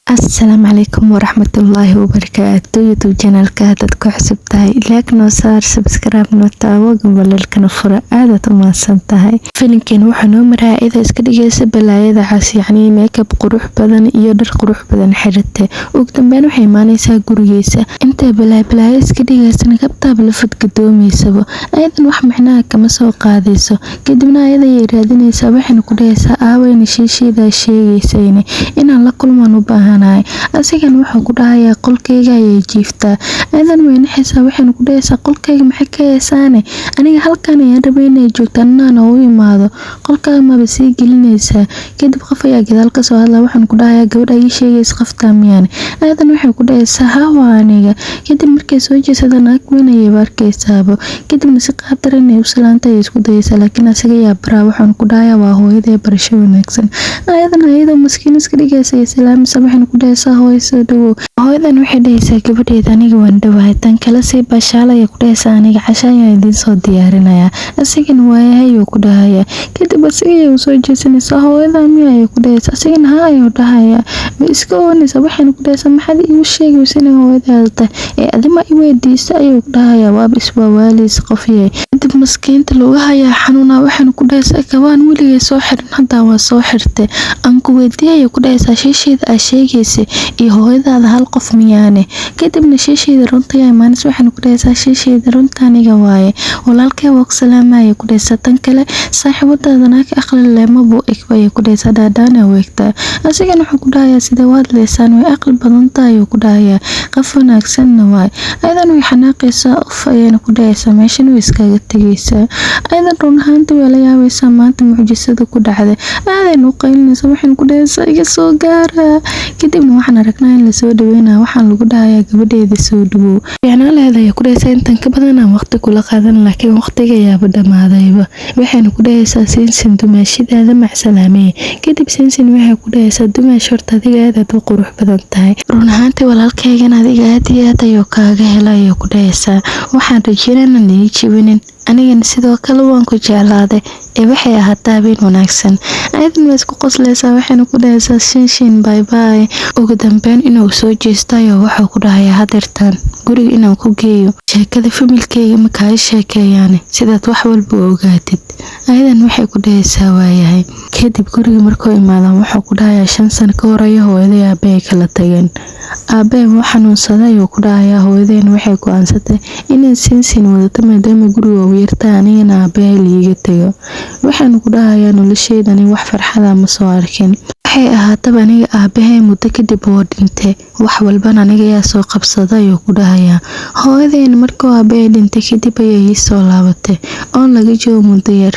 Asalaamu calaykum waraxmatullaahi wabarakaatu. YouTube channelka haddaad ku cusub tahay, like noo saar, subscribe noo taabo, gambaleelkana fura. Aadaad u mahadsan tahay. Filimkeen wuxuu noo maraa ida iska dhigaysa balaayada cas, yacni makeup qurux badan iyo dhar qurux badan xirate. Ugu dambeyn waxay imaanaysaa gurigiisa. Intay balaay balaayo iska dhigaysana, kabtaaba la fadgadoomaysaba, ayadan wax micnaha kama soo qaadayso. Kadibna ayada ayay raadinaysaa, waxayna ku dhahaysaa, "Aaweyna shiishiidaa sheegaysayne? Inaan la kulmaan u baahanahay." Asigana wuxuu ku dhahayaa, "Qolkayga ayay jiiftaa." Ayadan way naxaysaa, waxayna ku dhahaysaa, "Qolkayga maxay ka heesaane? Aniga halkan ayaan rabay inay joogto, anana u imaado, qolkaaga maba sii gelinaysaa?" Kadib qof ayaa gadaal kasoo hadla, waxaana ku dhahayaa, "Gabadha ii sheegaysa qoftaa miyaane?" Ayadan waxay ku dhahaysaa, "Haa, waa aniga." Kadib markay soo jeesada, naag weyn ayayba arkaysaaba. Kadibna si qaab daran inay u salaanta ayay isku dayaysaa, laakiin asaga ayaa baraa, waxaana ku dhahayaa, "Waa hooyadee, barasho wanaagsan." Ayadan ayadoo maskiin iska dhigaysa ay salaamaysa, waxayna ku dhahaysaa, "Hooyo, soo dhawow." Hooyadan waxay dhahaysaa gabadheeda, "Aniga waan dhawahay, tan kale sii bashaal," ayay ku dhahaysaa, "aniga casho ayaan idiin soo diyaarinayaa." Asigana, "Waayahay," ayuu ku dhahayaa. Kadib asiga ayay usoo jeesanaysaa. "Hooyadan miya?" ayay ku dhahaysaa. Asigana, "Haa," ayuu dhahayaa. Way iska oonaysaa, waxayna ku dhahaysaa, "Maxaad iigu sheegaysa inay hooyadaada tahay ee adima i weydiisa?" ayuu ku dhahayaa. "Waaba iswaawaaleysa qof yahay." Kadib maskiinta lugaha ayaa xanuunaa, waxayna ku dhahaysaa, "Kabaan weligay soo xirin, hadda waa soo xirtay. Aan ku weydiiyay," ayay ku dhahaysaa, "shiisheeda aa sheegaysa iyo hooyadaada hal qof miyaane?" Kadibna shiisheeda runta ayaa imaanaysa, waxayna ku dhahaysaa, "Shiisheeda runta aniga waaye, walaalkay waa ku salaamaya," ayay ku dhahaysaa. "Tan kale, saaxiibadaada naag aqli leh mabuu eg," ayay ku dhahaysaa, "dhaadhaana u egtaa." Asigana wuxuu ku dhahayaa, "Sidee waad leysaan? Way aqli badan tahay," ayuu ku dhahayaa, "qof wanaagsanna waay." Ayadan way xanaaqaysaa, "Uf," ayayna ku dhahaysaa, meeshan way iskaga tegaysaa. Ayadan run ahaantii way la yaabaysaa maanta mucjisada ku dhacday. Aadayna u qaylinaysaa, waxayna ku dhahaysaa, "Iga soo gaara." Kadibna waxaan aragnaa in lasoo dhaweynaya, waxaan lagu dhahayaa, "Gabadheeda, soo dhawow. Fiicnaan laheed," ayaa ku dhahaysaa, "intan ka badan aan waqti kula qaadan, laakiin waqtiga ayaaba dhamaadayba." Waxayna ku dhahaysaa Sinsin, "Dumaashidaada macsalaameye." Kadib Sinsin waxay ku dhahaysaa, "Dumaash, horta adiga aad aad u qurux badan tahay. Run ahaantii walaalkaygan adiga aad iyo aad ayuu kaaga helay," ayuu ku dhahaysaa. "Waxaan rajeynaa inaan ii jibinin. Anigana sidoo kale waan ku jeclaaday. Ee waxay ahaataa habeen wanaagsan." Ayadan waa isku qoslaysaa, waxayna ku dhahaysaa Shinshin, "Bye bye." Ugu dambeyn inuu soo jeestayo, wuxuu ku dhahayaa, "Hadeertaan guriga inaan ku geeyo, sheekada familkeyga ma kaaga sheekeeyaane, sidaad wax walba u ogaatid." Ayadan waxay ku dhahaysaa, "Waayahay." Kadib guriga markuu imaadaan, wuxuu ku dhahayaa, 5 sano ka horeeya hooyaday aabbahay kala tageen. "Aabbahay wuu xanuunsaday," ayuu ku dhahayaa. "Hooyadeen waxay go-aansatay inay Sinsin wadato, maadaama guriga ugu yartahay, anigana aabbahay liiga tago." Waxaanu ku dhahayaa, "Nolosheydani wax farxada ma soo arkin. Waxay ahaataba, aniga aabahay muddo kadib oo dhintay, wax walbana aniga ayaa soo qabsaday," ayuu ku dhahayaa. "Hooyadeyna markuu aabahay dhintay kadib ayay ii soo laabatay, oon laga joogo muddo yar."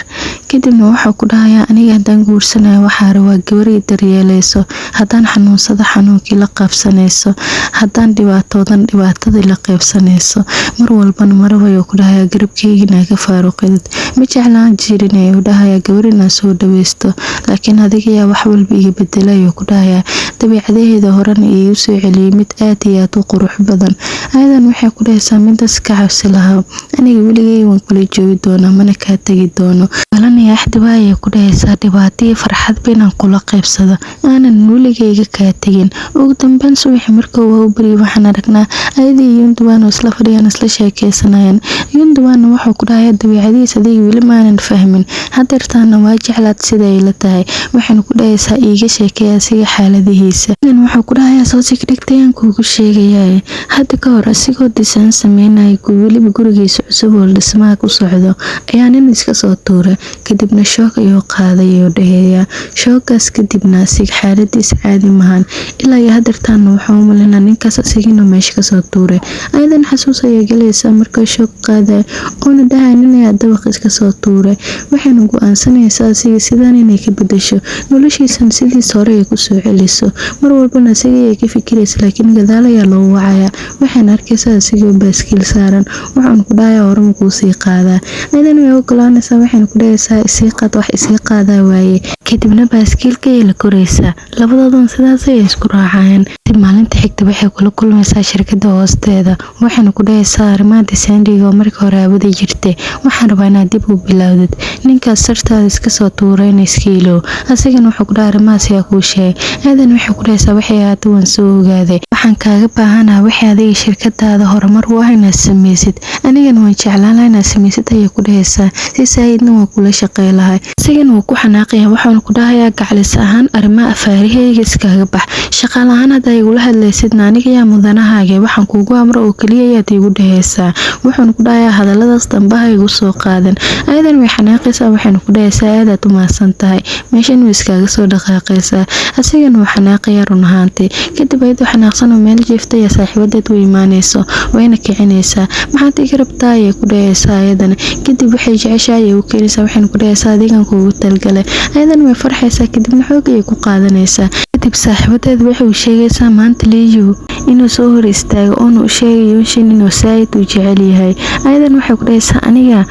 Kadibna wuxuu ku dhahayaa, "Aniga haddaan guursanayo, waxaa rabaa gabar i daryeeleyso, haddaan xanuunsado xanuunkii la qaybsanayso, haddaan dhibaatoodan dhibaatadii la qaybsanayso. Mar walbana maraba," ayuu ku dhahayaa, "garabkeyga inaa ka faaruqidid. Ma jeclaan jirin," ayuu dhahayaa, "gabar inaa soo dhaweysto, laakiin adiga ayaa wax walba iga bedelay," ayuu ku dhahayaa, "dabiicadaheeda horena iigu soo celiyay mid aad iyo aad u qurux badan." Ayadan waxay ku dhahaysaa, "Midaas ka cabsi lahaa. Aniga weligay waan kula joogi doonaa, mana kaa tegi doono. Balanaya axdiba," ayay ku dhahaysaa, "dhibaato iyo farxadba inaan kula qaybsado, aanan weligayga kaa tegin." Ugu dambeyn subaxii markuu waa u baryay, waxaan aragnaa ayadii iyo Yunduwan oo isla fadhiyaan, isla sheekeysanayaan. Yunduwanna wuxuu ku dhahayaa, "Dabiicadihiis adiga weli maanan fahmin, hadeertaana waa jeclaad sida ay la tahay." Waxayna ku dhahaysaa, "Iiga sheekay asiga xaaladihiisa." Wuxuu ku dhahayaa, "Soo sigdhigtayaan kuugu sheegayaa. Hadda ka hor asigoo disaan sameynaya, weliba gurigiisa cusub oo dhismaha ku socdo, ayaa nin iska soo tuuray. Kadibna shock ayuu qaaday," ayuu dhahayaa. "Shockgaas kadibna asiga xaaladiisa caadi mahan ilaa iyo hadeertaana. Wuxuu u malaynaa ninkaas asiga inuu meesha kasoo tuuray." Ayadan xasuus ayaa galaysaa markuu shock qaaday, oona dhahay nin ayaa dabaq iska soo tuuray. Waxayna go-aansanaysaa asiga sidaan inay ka bedesho noloshiisana, sidiisa hore ay kusoo celiso. Mar walbana asiga ayay ka fikiraysa, laakiin gadaal ayaa loo wacayaa. Waxayna arkaysaa asigoo baaskiil saaran. Wuxuuna ku dhahayaa, "Horema kuu sii qaadaa?" Ayadan way ogolaanaysaa, waxayna ku dhahaysaa Dhahaysaa isii qaad, wax isii qaadaa waaye. Kadibna baaskiilka ayay la koraysaa, labadoodan sidaas ayay isku raacayaan. Kadib maalinta xigta waxay kula kulmaysaa shirkada hoosteeda, waxayna ku dhahaysaa arrimaha design-ga oo markii hore aawadi jirtay waxaan rabaa inaad dib u bilowdid, ninkaas sartaada iska soo tuurayna iska ilow. Asigana wuxuu ku dhahay arrimahaas ayaa kuu sheegay. Aadan waxay ku dhahaysaa waxay ahaatay waan soo ogaaday, waxaan kaaga baahanaha waxay adiga shirkadaada horumar u ah inaad sameysid, anigana waan jeclaan lahaa inaad sameysid ayay ku dhahaysaa, si saayidna waan kula shaqey lahay. Asigana wuu ku xanaaqaya, waxaana ku dhahayaa gaclis ahaan arrimaha afaarihayga iskaga bax, shaqaale ahaan haddaa igula hadlaysidna aniga yaa mudanahaaga, waxaan kuugu amro oo keliya ayaad iigu dhahaysaa. Wuxuuna ku dhahayaa hadaladaas dambaha igu soo qaadan. Ayadan way xanaaqaysaa, waxayna ku dhahaysaa aadaad u mahadsan tahay, meeshan way iskaga soo dhaqaaqaysaa. Asigana wuu xanaaqayaa run ahaantii. Kadib ayadoo xanaaqsan oo meel jiifta ayaa saaxiibadeed u imaanayso, wayna kicinaysaa. Maxaad iga rabtaa ayay ku dhahaysaa ayadana. Kadib waxay jeceshahay ayay u keenaysaa, waxayna ku dhahaysaa adigan kuugu talgalay. Ayadana way farxaysaa, kadibna xoog ayay ku qaadanaysaa. Kadib saaxiibadeed waxay u sheegaysaa maanta Liyu inuu soo hor istaago oona u sheegay Yunshin inuu saayid u jecel yahay. Ayadan waxay ku dhahaysaa aniga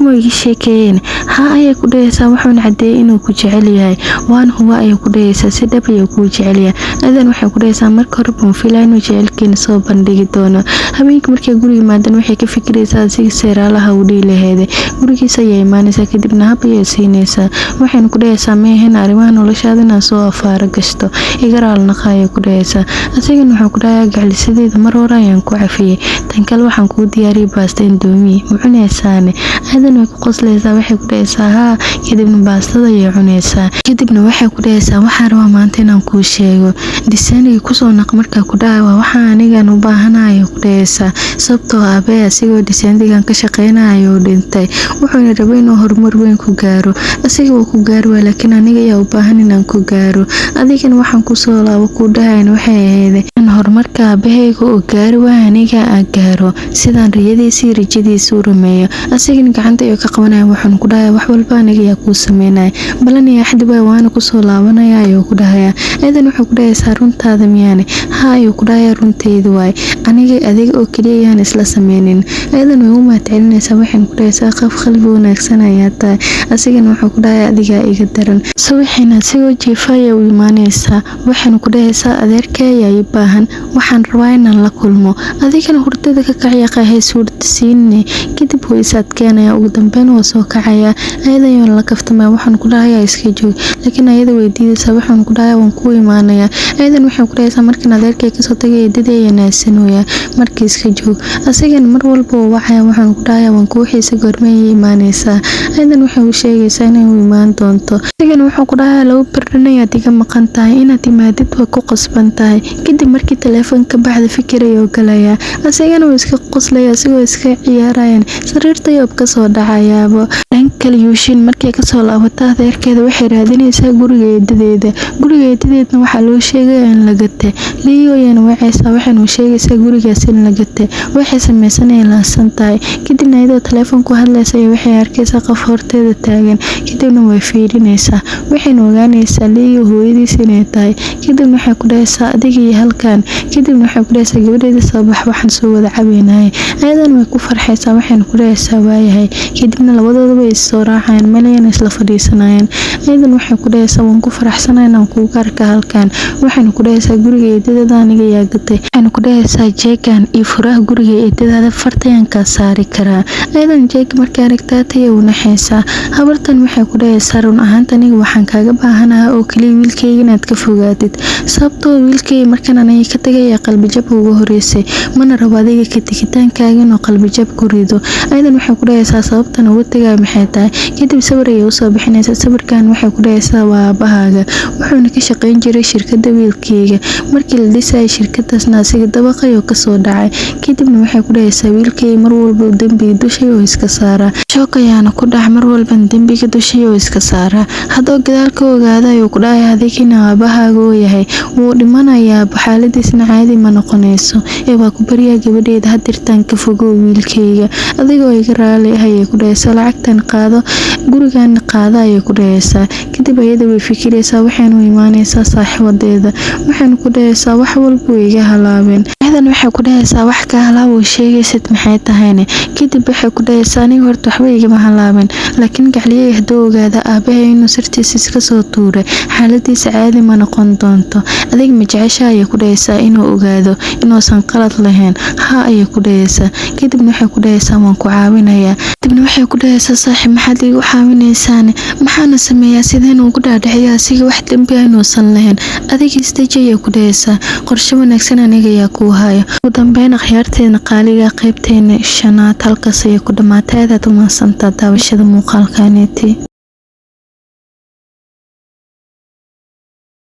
ma iga sheekeeyeen? Haa ayay ku dhahaysaa, wuxuuna cadeeyay inuu ku jecel yahay, waan huwa ayay ku dhahaysaa, si dhab ayuu kuu jecel yahay. Ayadan waxay ku dhahaysaa marka hore baan filaa inuu jecelkiina soo bandhigi doono. Habeenkii markay guriga yimaadaan waxay ka fikiraysaa asiga seeraalaha u dhihi laheeday. Gurigiisa ayaa imaanaysaa, kadibna hab ayay siinaysaa, waxayna ku dhahaysaa meehen arrimaha noloshaada inaan soo afaaro gashto, iga raalnaqa ayay ku dhahaysaa. Asigana wuxuu ku dhahayaa gaclisadeeda mar hore ayaan ku cafiyey, tan kale waxaan kuu diyaariyay baasta Indomie, ma cunaysaane? Aadan way ku qoslaysaa, waxay ku dhahaysaa haa. Kadibna baastada ayay cunaysaa. Kadibna waxay ku dhahaysaa waxaan rabaa maanta inaan kuu sheego design-ga kusoo naq markaa ku dhahay waa waxaan anigan u baahanahay ku dhahaysaa, sababtoo aabbe asigoo design-gan ka shaqeynayo dhintay, wuxuuna rabay inuu horumar weyn ku gaaro, asiga wuu ku gaari waay, laakiin aniga ayaa u baahan inaan ku gaaro. Adigana waxaan kusoo laabo ku dhahayn waxay ahayd in horumarka aabahayga oo gaari waay aniga aan gaaro, sidaan riyadiisa iyo rajadiisa u rumeeyo. Asigana gacanta ayuu ka qabanaya, wuxuuna ku dhahayaa wax walba aniga ayaa kuu sameynaya, balan iyo axdi waay, waana kusoo laabanaya ayuu ku dhahayaa. Ayadan waxay ku dhahaysaa runtaada miyaane? Haa ayuu ku dhahayaa, runteyda waay, aniga adiga oo keliya ayaan isla sameynin. Ayadan way u mahadcelinaysaa, waxayna ku dhahaysaa qof qalbi wanaagsan ayaa tahay. Asigana wuxuu ku dhahayaa adigaa iga daran. Subaxiina asigoo jiifa ayay u imaanaysaa, waxayna ku dhahaysaa adeerkay ayaa ii baahan, waxaan rabaa inaan la kulmo, adigana hurdada ka kaciyaqa haysuurdasiine. Kadib wuu is adkeynaya, ugu dambeyn wuu soo kacayaa, ayada ayuuna la kaftamaya, waxaan ku dhahayaa iska joog, laakiin ayada way diidaysaa, waxaan ku dhahayaa waan kuu imaanayaa. Ayadan waxay ku dhahaysaa markan adeerkay kasoo tagay eedadii ayaa naasanooyaa, markii iska joog. Asigana mar walba wuu wacaya, waxaan ku dhahayaa waan kuu xiisa, goormay ii imaanaysaa? Ayadan waxay u sheegaysaa inay u imaan doonto. Asigana wuxuu ku dhahayaa 2 berdhan ayaad iga maqan tahay, inaad imaadid waa ku qasban tahay. Kadib markii taleefanka ka baxda fikir ayuu galayaa, asigana wuu iska qoslaya, asigoo iska ciyaarayan sariirta ayuu kasoo dhacayaaba. Dhanka kale Yuushin markay kasoo laabato adeerkeeda waxay raadinaysaa guriga eedadeeda. Guriga eedadeedna waxaa loo sheegayaa in la gatay. Liyo ayayna wacaysaa, waxayna u sheegaysaa gurigaas in la gatay, waxay sameysanay laasan tahay. Kadibna iyadoo taleefon ku hadlaysa ayaa waxay arkaysaa qof horteeda taagan, kadibna way fiirinaysaa, waxayna ogaanaysaa Liyo hooyadiis inay tahay. Kadibna waxay ku dhahaysaa adiga iyo halkan. Kadibna waxay ku dhahaysaa gabadheeda soo bax, waxaan soo wada cabaynahay. Ayadan way ku farxaysaa, waxayna ku dhahaysaa waayahay. Kadibna labadooda way is soo raacayaan, meel ayayna isla fadhiisanayaan. Ayadan waxay ku dhahaysaa waan ku faraxsanahay inaan kugu arka halkan, waxayna ku dhahaysaa guriga eedadada aniga ayaa gatay, waxayna ku dhahaysaa jeegan iyo furaha guriga eedadaada farta ayaan kaa saari karaa. Ayadan jeega markay aragtaa taya u naxaysaa. Habartan waxay ku dhahaysaa run ahaanta aniga waxaan kaaga baahanahay oo kaliya wiilkayga inaad ka fogaatid, sababtoo wiilkayga markaan aniga ka tagay ayaa qalbijab ugu horeysay, mana rabo adiga ka tegitaankaaga inuu qalbijab ku rido. Ayadan waxay ku dhahaysaa sababtan uga tagayo maxay tahay? Kadib sawir ayay usoo bixinaysaa, sawirkan waxay ku dhahaysaa waa aabahaaga, wuxuuna ka shaqeyn jiray shirkadda wiilkayga, markii la dhisayay shirkadaasna asiga dabaq ayuu kasoo dhacay. Kadibna waxay ku dhahaysaa wiilkayga mar walba dembiga dushay oo iska saaraa, shock ayaana ku dhac, mar walban dembiga dushay oo iska saaraa, haddoo gadaal ka ogaada ayuu ku dhahay adigina aabahaaga oo yahay wuu dhimanayaa, xaaladiisna caadi ma noqonayso, ee waa ku baryaa gabadheeda hadirtaan ka fogow wiilkayga, adigoo iga raali ah ayay ku dhahaysaa, lacagtan qaado. qaado, gurigana qaada, ayay ku dhahaysaa. Kadib ayada way fikiraysaa, waxayna u imaanaysaa saaxiibadeeda, waxayna ku dhahaysaa, "Wax walba way iga halaabeen." Ayadan waxay ku dhahaysaa, "Wax ka halaab oo sheegaysid maxay tahayne?" Kadib waxay ku dhahaysaa, "Aniga horta waxba igama halaabin, laakiin gacliyey hadduu ogaada aabahay inuu sirtiisa iska soo tuuray, xaaladiisa caadi ma noqon doonto. Adiga ma jecesha?" ayay ku dhahaysaa, "inuu ogaado inuusan qalad lahayn?" "Haa," ayay ku dhahaysaa. Kadibna waxay ku dhahaysaa, "Waan ku caawinayaa." Kadibna waxay ku dhahaysaa, "Saaxiib, maxaad iigu caawinaysaane? Maxaana sameeyaa? Sideen ugu dhaadhiciyaa asiga wax dembi ah inuusan lahayn?" "Adiga istaji," ayay ku dhahaysaa, "qorshe wanaagsan aniga ayaa kuu haya." Ugu dambeyn, akhyaarteena qaaliga, qaybteena shanaad halkaas ayay ku dhamaatay. Aadaad u mahadsantaa daawashada muuqaalkaneeti.